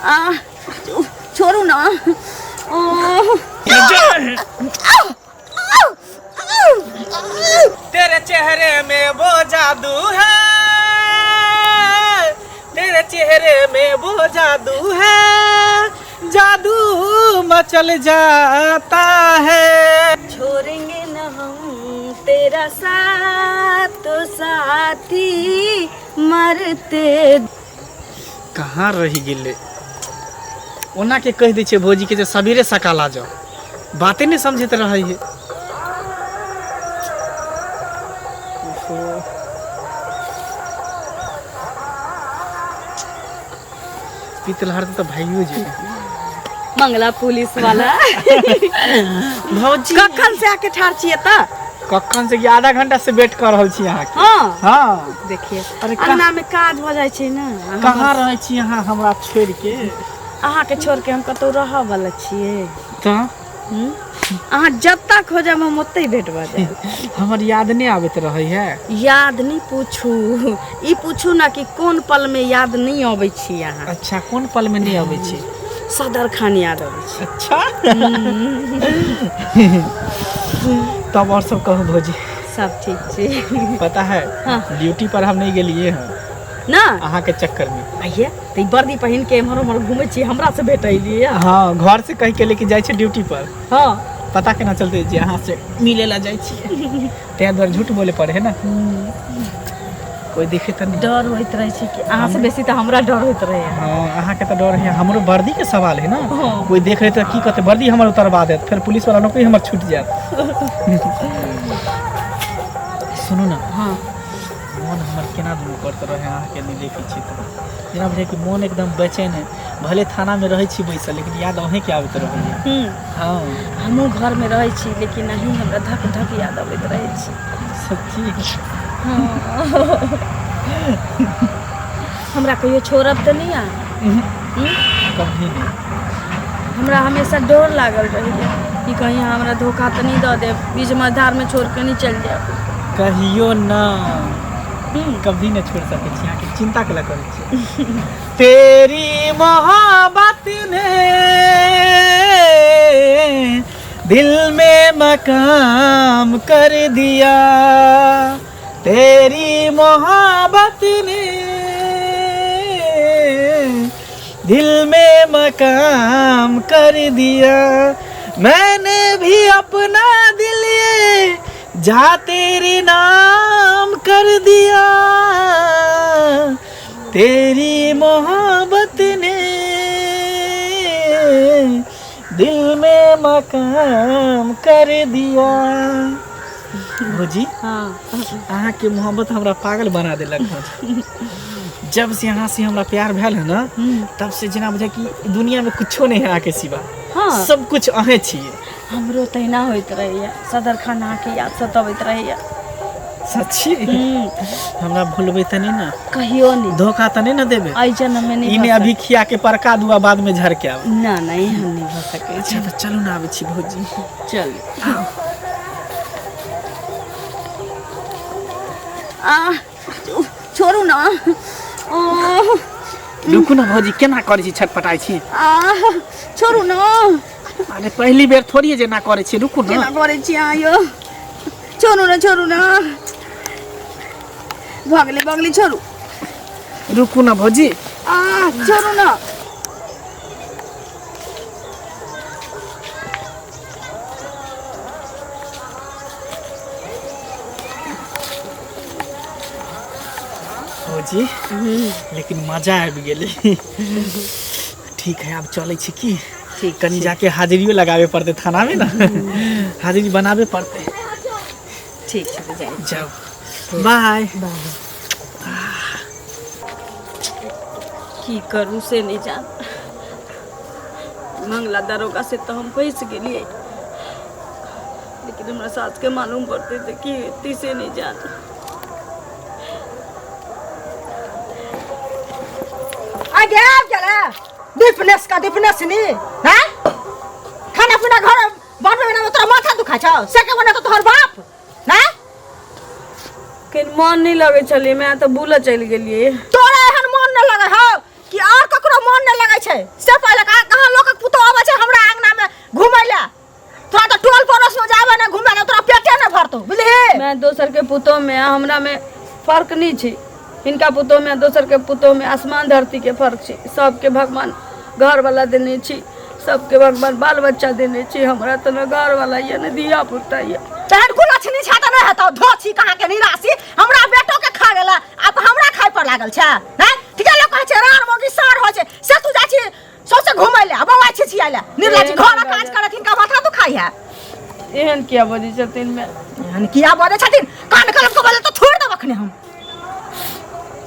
आ छोड़ू ना। ओ तेरे चेहरे में वो जादू है, तेरे चेहरे में वो जादू है, जादू मचल जाता है। छोड़ेंगे न हम तेरा साथ तो साथी मरते। कहाँ रहि गेलै? ओना के कहि दै छियै भौजी के जे सबेरे सकाल आ जाओ, बाते नहि समझैत रहै है। ओहो। पीतलहर तऽ भाइयो जेतै। मंगला पुलिस वाला। भौजी, कखन से आके ठाढ़ छियै तऽ? कखन से कि आधा घंटा से वेट कर रहल छी अहाँके। हाँ। हाँ। देखिए, अरे अंगना में काज भऽ जाइ छै ने। कहाँ रहै छी अहाँ हमरा छोड़ि के? अहाँके छोड़ के हम कतहु रहऽ वाला छियै? तऽ हम्म? अहाँ जतऽ खोजब हम ओतहि भेट भऽ जायब। हमर याद नहि आबैत रहै है? याद नहि पूछू, ई पूछू ने कि कोन पल में याद नहि अबै छी अहाँ। अच्छा, कोन पल में नहि अबै छी? सदर खान याद अबै छै। अच्छा, तब और सब कहू भौजी। सब ठीक छै। पता है? हाँ। ड्यूटी पर हम नहीं गेलिए हैं ना अहाँ के चक्कर में। आइए तऽ ई वर्दी पहिन के एम्हर उम्हर घूमै छी, हमरा से भेट अयलियै? हाँ, घर से कह के लेके जाइ छै ड्यूटी पर। हाँ। पता केना चलते जे अहाँ से मिले ला जाइ छियै? ताहि दुआरे झूठ बोले पड़े है ना, कोई देखे तऽ नहीं। डर होइत रहै छै कि अहाँ से बेसी तऽ हमरा डर होइत रहैए। हाँ, अहाँके तऽ डर है, हमरो वर्दी के सवाल है ना। हाँ। कोई देख रहे तऽ की कहते? वर्दी हमर उतरवा देत, फिर पुलिस वाला नौकरी हमर छूट जायत। सुनू ना। हाँ। मोन हमर केना दुनू करत रहे अहाँके नहि देखै छी तऽ जेना बुझाइ कि मोन एकदम बेचैन है। भले थानामे रहै छी बैसल, लेकिन याद अहीँके आबैत रहैए। हाँ। हमहूँ घरमे रहै छी, लेकिन अहीं हमरा धक धक याद अबैत रहै छी। सच्ची? हमरा कहियो छोड़ब तऽ नहि अहाँ? कभी नहि। हमरा हमेशा डर लागल रहैए कि कहीं अहाँ हमरा धोखा तऽ नहि दऽ देब, बीच मझधारमे छोड़ि कऽ नहि चलि जायब। कहियो ना, कभी नहीं छोड़ सकै छी अहाँके। चिंता केला करै छी? तेरी मोहब्बत ने दिल में मकाम कर दिया, तेरी मोहब्बत ने दिल में मकाम कर दिया, मैंने भी अपना दिल ये जा तेरे नाम कर दिया, तेरी मोहब्बत ने दिल में मकाम कर दिया। भौजी। हाँ। अहाँके मोहब्बत हमरा पागल बना देलक हन। जब से अहाँ से हमरा प्यार भेल है ना, तब से जेना बुझाय कि दुनिया में कुछो नहीं है अहाँके सिवा। हाँ। सब कुछ अहें छियै। हमरो तहिना होइत रहैए, सदर खान अहाँके याद सतबैत रहैए। सच्ची? हमरा भूलबै तऽ नहीं ना? कहियो नहि। धोखा तऽ नहीं ना देबै? एहि जन्ममे नहि ई भऽ ने अभी खिया के परका दुआ, बाद में झर के आब। ना ना, एहन नहि भऽ सकै छै। अच्छा, तऽ चलू ना, आबै छी भौजी। चल। आ छोड़ू ना। ओ रुकू ना भौजी, केना करै छी, छटपटाइ छी? आ छोड़ू ना। अरे, पहिली बेर थोड़ी जे ना करै छी, रुकू ना। केना करै छी अहाँ यौ? छोड़ू ना, छोड़ू ना। भऽ गेलै, भऽ गेलै, छोड़ू। रुकू ना भौजी। आ छोड़ू ना। भौजी, लेकिन मजा आबि गेलै। ठीक है, आब चलै छी की? ठीक। कनी जाके हाजिरियो लगाबे पड़तै थानामे ने, हाजिरी बनाबे पड़तै। ठीक छै, तऽ जाइ। जाउ, बाय। की करू से नहि जान। मंगला दरोगा से तऽ हम फँसि गेलियै, लेकिन हमरा सासके मालूम पड़तै तऽ की हेतै से नहि जान। आगे आब गेलै दीपनेश का दीपनेश नी हैं। खाना पीना घर बनबै में तोरा माथा दुखाइ छौ, से के बनेतौ तोहर बाप हैं? लेकिन मन नहि लगै छलै, मैं तऽ बुलऽ चलि गेलियै। तोरा एहन मन नहि लगै हौ कि और ककरो मन नहि लगै? लागै छै से पहिले कहाँ कहाँ लोकक पुतोह अबै छै हमरा आंगना में घुमै लए। तोरा तऽ टोल पड़ोस में जाबे ने घुमै लए, तोरा पेटे ने भरतौ, बुझलिही? मैं दोसर के पुतोह में आ हमरा में फर्क नहीं छै। हिनका पुतोह में आ दोसर के पुतोह में आसमान धरती के फर्क छै। सबके भगवान घर वाला देने छी, सबके भगवान बाल बच्चा देने छी, हमरा तऽ न घर वाला ये न धिया पुता ये। तहन कुलक्षणी छै तऽ नहि हेतौ, धोछी कहाँ के निराशी, हमरा बेटो के खा गेला, आब हमरा खाय पर लागल छै। नहि ठीके लोक कहै छै राड़ मौगी सार होइ छै, से तू जाइ छी सौंसे घुमै लए, बौआ छिछियाइ लए, निर्लज, एहन घरक बाजै। काज करथिन का माथा दुखाइ है। एहन किया बजै छथिन मैं? एहन किया बजै छथिन? कान कलम के बजल तऽ थोड़ि देब अखने हम।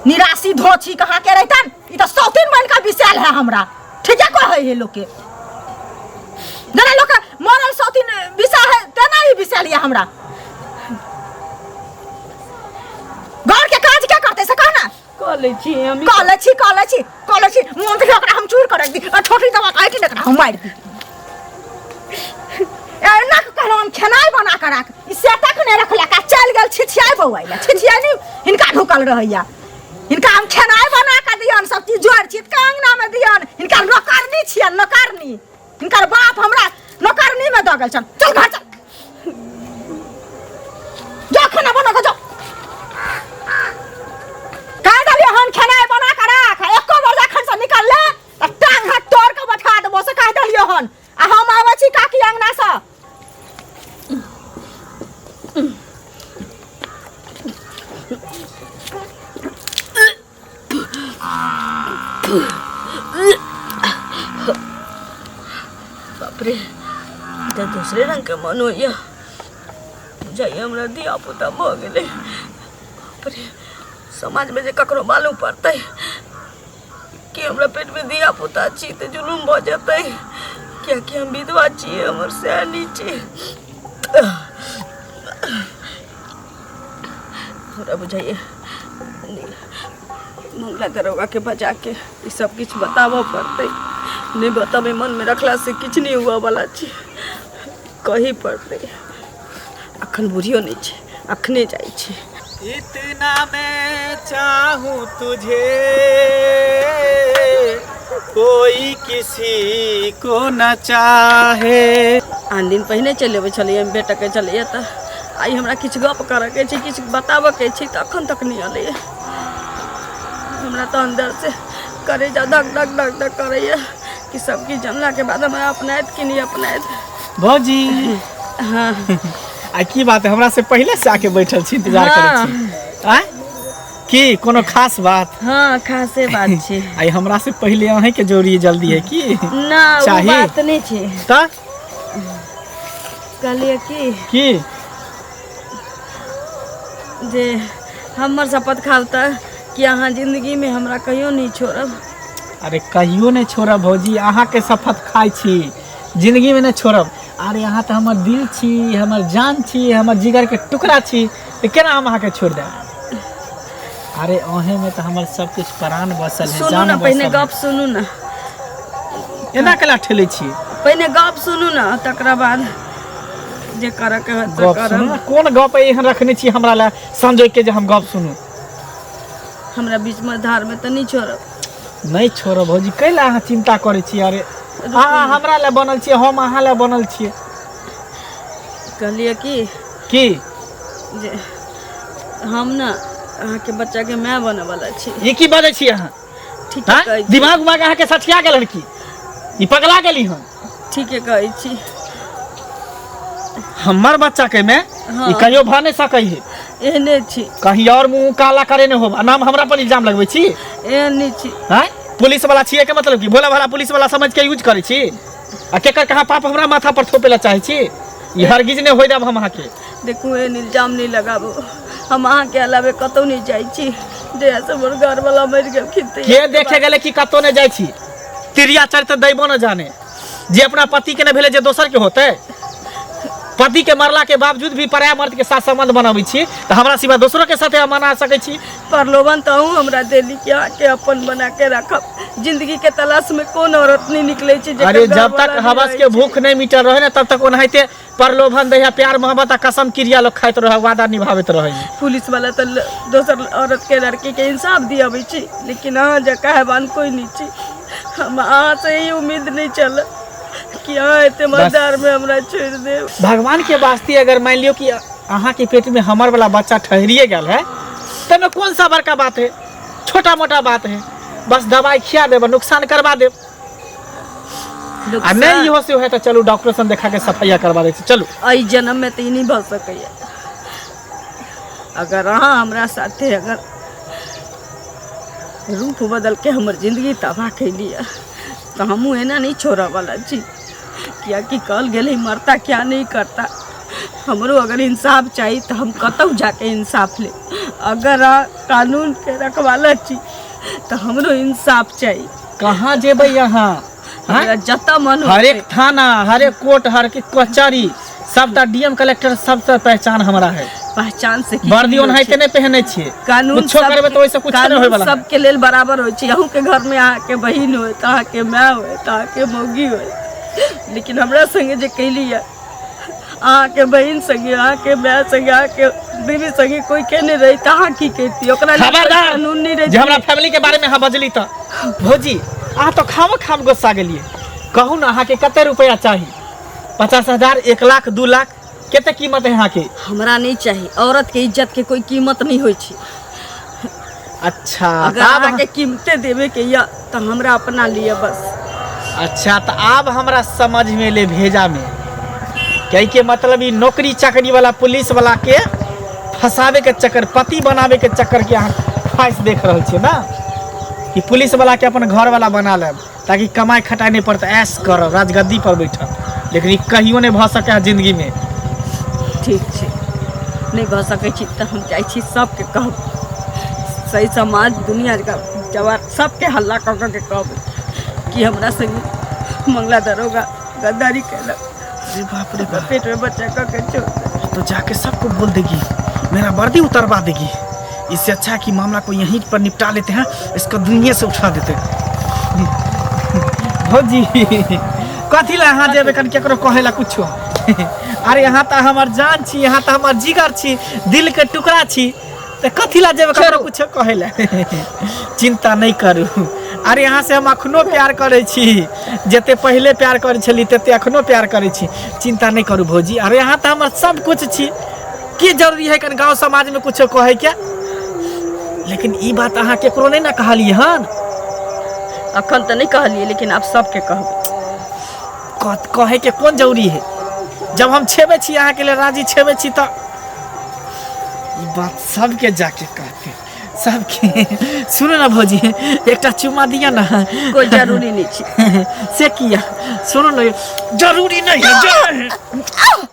निराशी धोछी कहाँ के रहितन, ई तऽ सौतीन बनि कऽ बिसायल है हमरा। ठीके कहै है लोके, जेना लोक मरल सौतीन बिसा है तेना ही बिसायल यऽ हमरा। घर के काज के करतै से कह ना। कऽ लै छी हम। कऽ लै छी, कऽ लै छी, कऽ लै छी, मोन देखियौ ओकरा हम चूर करै दी आ ठोकरी दबा काटि ने एकरा हम मारि दी। एना के कहलहुँ हम खेनाइ बना कऽ राख, ई से तक नहि रखलक आ चलि गेल छिछियाइ बौआइ लए। छिछियाइ नहि हिनका ढुकल रहैया। हिनका हम खेनाइ बना कऽ दियन, सब चीज जोड़ि चीत कऽ अङ्गनामे दियन। हिनका नौकरनी छियनि, नौकरनी। हिनकर बाप हमरा नौकरनीमे दऽ गेल छनि। चल घर चल, जो खाना बना कऽ जो। कह देलियै हन खेनाइ बना कऽ राख, एको बेर जखन से निकलले तऽ टांग हाथ तोड़ कऽ बैठा देबो, से कह देलियै हन। आ हम आबै छी काकी अङ्गनासँ। बाप रे, ई तऽ दोसरे रंगके मन होइए, बुझाइए हमरा धिया पुता भऽ गेलै। बाप रे, समाजमे जे ककरो मालूम पड़तै कि हमरा पेटमे धिया पुता छी तऽ जुलुम भऽ जेतै, कियाकि हम विधवा छी, हमर सएह नहि छै। हमरा बुझाइए मंगला दरोगाके बजा के ई सब किछु बताबऽ पड़तै। नहि बतेबै, मनमे रखलासँ किछु नहि हुअवला छै, कही पड़तै। अखन बुढ़ियो नहि छै, अखने जाइ छी। इतना मैं चाहूँ तुझे, कोई किसी को न चाहे। आन दिन पहिने चलि अबै छलैए, बेटाके छलैए, तऽ आइ हमरा किछु गप करऽके छै, किछु बताबऽके छै, तऽ अखन तक नहि एलैए। हमरा तऽ अन्दरसँ करेजा धक धक धक धक करैए कि सब किछु जानलाके बाद हमरा अपनायत कि नहि अपनायत। भौजी। हाँ। आ की बात है, हमरा से पहिले से आके बैठल छी, इंतजार करै छी? आँय, की कोनो खास बात? हाँ, खासे बात छै। आइ हमरा से पहिले अहीं के जरूरी जल्दी है की? ना, ओ चाही? बात नहि छै। तऽ कहलियै की की जे हमर शपथ खाउ तऽ कि अहाँ जिंदगीमे हमरा कहियो नहि छोड़ब। अरे कहियो नहि छोड़ब भौजी, अहाँके शपथ खाइ छी, जिंदगीमे नहि छोड़ब। अरे अहाँ तऽ हमर दिल छी, हमर जान छी, हमर जिगरके टुकड़ा छी, तऽ केना हम अहाँके छोड़ि देब? अरे अहेँमे तऽ हमर सब किछु प्राण बसल है, सुनू जान ने पहिने बसल है। गप सुनू ने। एना केला ठेलै छी? पहिने गप सुनू ने, तकरा बाद जे करऽके होत से गप सुनू करब। ने, कोन गप एहन रखने छी हमरा लए संजोग के जे हम गप सुनू? हमरा बीचमे धारमे तऽ नहि छोड़ब? नहि छोड़ब भौजी, कैला अहाँ चिंता करै छी? अरे अहाँ हमरा लए बनल छियै, हम अहाँ लए बनल छियै। कहलियै की की जे हम ने अहाँके बच्चाके माय बनऽवला छी। ई की बजै छी अहाँ? ठीके हाँ? कहै छी। दिमाग उमाग अहाँके सठिया गेल हन की? ई पगला गेली हन? ठीके कहै छी। हमर बच्चा के में? हाँ। ई कहियो भऽ नहि सकै है। एहने छी। कहीं और मुंह काला करे नहि होब, आ नाम हमरा पर इल्जाम लगबै छी। एहन नहि छी। हैं, पुलिस वाला छियै के मतलब की भोला भाला पुलिस वाला समझ के यूज करै छी आ केकर कहाँ पाप हमरा माथा पर थोपे ला चाहै छी? ई हरगिज नहि होय देब हम अहाँके। देखू, एहन इल्जाम नहि लगाबू। हम अहाँके अलावे कतहु नहि जाइ छी। जहियासँ हमर घरवाला मरि गेलखिन के देखे गेलै कि कतहु नहि जाइ छी? तिरिया चरित्र दैबो न जाने, जे अपना पति के नहि भेलै जे दोसर के होतै? पति के मरला के बावजूद भी पराया मर्द के साथ संबंध बनाबै छी तऽ हमरा सिवा दोसरो के साथे हम मना सकै छी? प्रलोभन तऽ अहूँ हमरा देली कि अहाँके अपन बना के रखब। जिंदगी के तलाश में कोन औरत नहीं निकले छै जेकर अरे जब घरवाला तक नहि हवस रहै के छै। भूख नहीं मिटल रहे ने, तब तक ओनाहिते प्रलोभन दै है, प्यार मोहब्बत आ कसम क्रिया लोग खाइत रहे, वादा निभाबैत रहे। पुलिस वाला तऽ दोसर औरत के लड़की के इंसाफ दियाबै छै, लेकिन अहाँ जकाँ हैवान कोई नहीं छै। हम अहाँ से ही उम्मीद नहीं चल कि अहाँ एते मजदार में हमरा छोड़ देब। भगवान के वास्ते अगर मान लियो कि अहाँ के पेट में हमर वाला बच्चा ठहरिए गेल है तब में कौन सा बड़का बात है, छोटा मोटा बात है। बस दवाई खिया देब, नुकसान करवा देब। आ नहीं इहो से है तो चलू डॉक्टर से देखा के सफाइया करवा दै छी, चलू। एहि जन्म में तो ई नहीं भऽ सकैया। अगर अहाँ हमरा साथे अगर रूप बदल के हमर जिंदगी तबाह कैली है तो हमहूँ एना नहीं छोड़ऽ वाला छी, कियाकि कहल गेल है मरता क्या नहीं करता। हमरो अगर इंसाफ चाही तो हम कतहु जाके इंसाफ ले। अगर अहाँ कानून के रखवाला छी तो हमरो इंसाफ चाही। कहाँ जेबै अहाँ? हाँ? हमरा जतऽ मन हर एक होतै। थाना, हर एक कोर्ट, हर एक कचहरी, सबटा डीएम कलेक्टर सबसे पहचान हमरा है। पहचान से की वर्दी होइ ओनाहिते छै? नहि पहने छियै। कानून कुछो सब- करबै तऽ ओहिसँ कुछो नहि कानून होयवला है। सबके लेल बराबर होइ छै। अहूँके घरमे अहाँके बहिन होत, अहाँके माय होत, अहाँके मौगी होत, लेकिन हमरा संगे जे कैली है अहाँके बहिन संगे, अहाँके माय संगे, अहाँके बीवी संगे कोई केने रही तऽ अहाँ की करितियै? ओकरा लेल कोई खबरदार कानून नहि जे हमरा रहितै। फैमिली के बारे में अहाँ बजली तऽ भौजी अहाँ तऽ खामो खाम गुस्सा गेलियै। कहू ने अहाँके कते रुपया चाही? 50,000, 1 लाख, 2 लाख, कते कीमत है अहाँके? हमरा नहीं चाही। औरत के इज्जत के कोई कीमत नहीं होइ छै। अच्छा, अगर आब अहाँके कीमते देवे के या तऽ हमरा अपना लिए बस। अच्छा, तऽ आब हमरा समझ में एलै भेजा में कहे के मतलब ई नौकरी चाकरी वाला पुलिस वाला के फंसावे के चक्कर, पति बनावे के चक्कर के अहाँ ख्वाहिश देख रहल छियै ना कि पुलिस वाला के अपन घर वाला बना लेब ताकि कमाई खटाई नहीं पड़तै, ऐश करब, राजगद्दी पर बैठब। लेकिन ई कहियो नहीं भऽ सकै है जिंदगी में। ठीक छै, नहीं भऽ सकै छी तऽ हम जाइ छी सबके कहब, सही समाज दुनिया के जवाब सबके हल्ला कऽ कऽ के कहब कि हमरा संगे मंगला दरोगा गद्दारी केलक। अरे बाप रे बाप। पेट में बच्चा कऽ के छोड़ देलक। तो जाके सबको बोल देगी, मेरा वर्दी उतरवा देगी। इससे अच्छा है कि मामला को यहीं पर निपटा लेते हैं, इसको दुनिया से उठा देते हैं। भौजी कथी ला अहाँ जेबै कन केकरो कहै ला कुछो? अरे यहाँ तऽ हमर जान छी, यहाँ तऽ हमर जिगर छी, दिल के टुकड़ा छी, तऽ कथी ला जेबै ककरो कुछो कहै ला? चिंता नहीं करू। अरे यहाँ से हम अखनो प्यार करै छी, जते पहिले प्यार करै छली तते अखनो प्यार करै छी। चिंता नहीं करू भौजी। अरे यहाँ तऽ हमर सब कुछ छी, की जरूरी है कन गांव समाज में कुछो कहै के? लेकिन ई बात अहाँ केकरो नहीं ना कहलियै हन? अखन तऽ नहीं कहलियै, लेकिन आब सबके कहबै। कहै के कोन जरूरी है? जब हम छेबै छी, अहाँ के लिए राजी छेबै छी, तऽ ई बात सबके जाके कहते सबके। सुनू ना भौजी, एकटा चुमा दिया ना। कोई जरूरी नहीं छै। से किया? सुनू ना, जरूरी नहीं है, जरूरी है।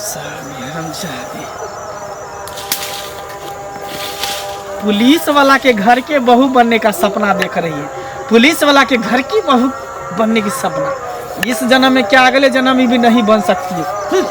हरामजादी। पुलिस वाला के घर के बहू बनने का सपना देख रही है, पुलिस वाला के घर की बहू बनने की सपना इस जन्म में क्या अगले जन्म में भी नहीं बन सकती है।